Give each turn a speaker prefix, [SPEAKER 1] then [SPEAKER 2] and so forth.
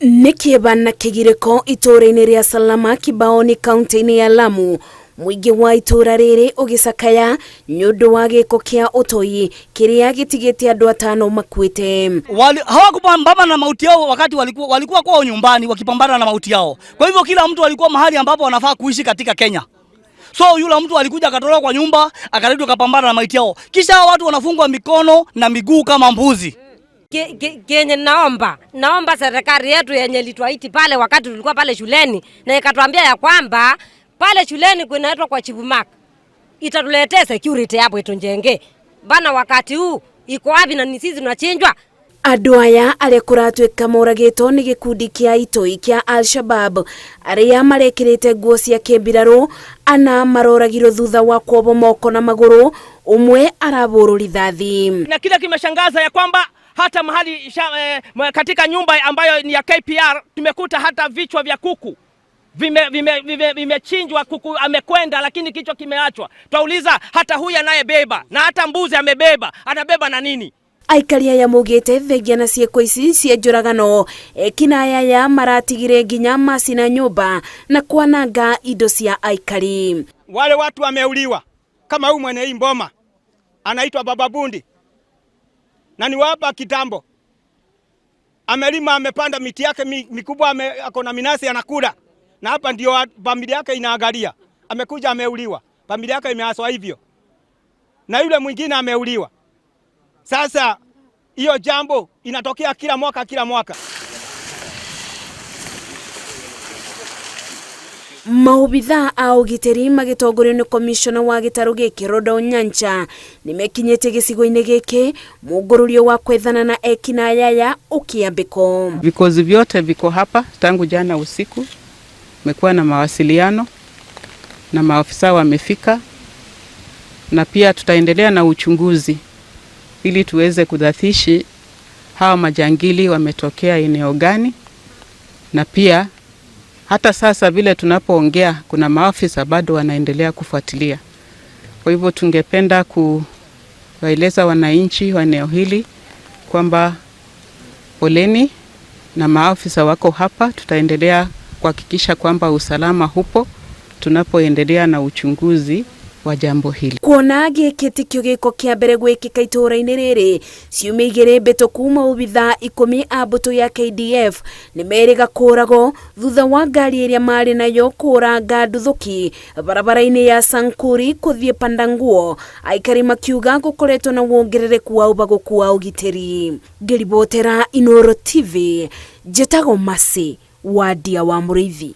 [SPEAKER 1] Nĩ kĩeva na kĩgirĩko itũũra-inĩ rĩa Salama Kibaoni kaunti-inĩ ya Lamu. Mũingĩ wa itũũra rĩrĩ ũgĩcakaya nĩ ũndũ wa gĩko kĩa ũtoi kĩrĩa gĩtigĩte andũ atano makuĩte.
[SPEAKER 2] Hawakupambana na mauti yao wakati walikuwa kwao nyumbani wakipambana na mauti yao. Kwa hivyo kila mtu alikuwa mahali ambapo anafaa kuishi katika Kenya. So yule mtu alikuja akatolewa kwa nyumba, akarudi akapambana na maiti yao. Kisha hao watu wanafungwa mikono na miguu kama mbuzi.
[SPEAKER 3] Kenye naomba serikali yetu yenye ilituahidi pale wakati tulikuwa pale shuleni na ikatuambia ya kwamba pale shuleni kunaitwa kwa Chief Mark itatuletea security hapo itujenge bana. Wakati huu iko wapi? Na ni sisi tunachinjwa.
[SPEAKER 1] Andũ aya arĩa kũratuĩka moragĩtwo nĩ gĩkundi kĩa itoi kĩa Al-Shabab arĩa marekĩrĩte nguo cia kĩmbirarũ ana maroragirwo thutha wa kuohwo moko na magũrũ, ũmwe arabũrwo rithathi.
[SPEAKER 4] Na kile kimeshangaza ya kwamba hata mahali katika nyumba ambayo ni ya KPR tumekuta hata vichwa vya kuku vimechinjwa, vime kuku amekwenda, lakini kichwa kimeachwa. Twauliza hata huyu anayebeba na hata mbuzi amebeba, anabeba na nini?
[SPEAKER 1] Aikari aya maugĩte thengia na ciĩko ici cia njũragano ekinaĩ aya maratigire nginya macina nyũmba na kwananga indo cia aikari.
[SPEAKER 5] Wale watu wameuliwa kama huyu mwenye hii mboma anaitwa Baba Bundi na ni wapa kitambo, amelima amepanda miti yake mikubwa, ako na minasi anakula, na hapa ndio familia yake inaangalia. Amekuja ameuliwa, familia yake imeaswa hivyo, na yule mwingine ameuliwa. Sasa hiyo jambo inatokea kila mwaka kila mwaka.
[SPEAKER 1] Maobithaa a ũgitĩri magĩtongorio nĩ komishona wa gĩtarũ gĩkĩ Roda Onyancha nĩmekinyĩtie gĩcigo-inĩ gĩkĩ mũngũrũrio wa kwethana na ekinaĩ aya ũkĩambĩko.
[SPEAKER 6] Vikosi vyote viko hapa tangu jana usiku, kumekuwa na mawasiliano na maafisa wamefika, na pia tutaendelea na uchunguzi ili tuweze kudhathishi hawa majangili wametokea eneo gani, na pia hata sasa vile tunapoongea kuna maafisa bado wanaendelea kufuatilia. Kwa hivyo tungependa kuwaeleza wananchi wa eneo hili kwamba poleni, na maafisa wako hapa. Tutaendelea kuhakikisha kwamba usalama hupo tunapoendelea na uchunguzi wa jambo hili.
[SPEAKER 1] Kuona gĩkĩ tikĩo gĩko kĩa mbere gwĩkĩka itũũra-inĩ rĩrĩ, ciumia igĩrĩ mbĩtũku maobithaa 10 a mbũtũ ya KDF nĩmerĩga kũragwo thutha wa ngari ĩrĩa marĩ nayo kũranga nduthũki barabara-inĩ ya Sankuri kũthiĩ Pandanguo, aikari makiuga gũkoretwo na wongerereku wa ũbagũku wa ũgitĩri. Ngĩribotera Inooro TV, njĩtagwo Mercy Wadia wa Mũrĩithi.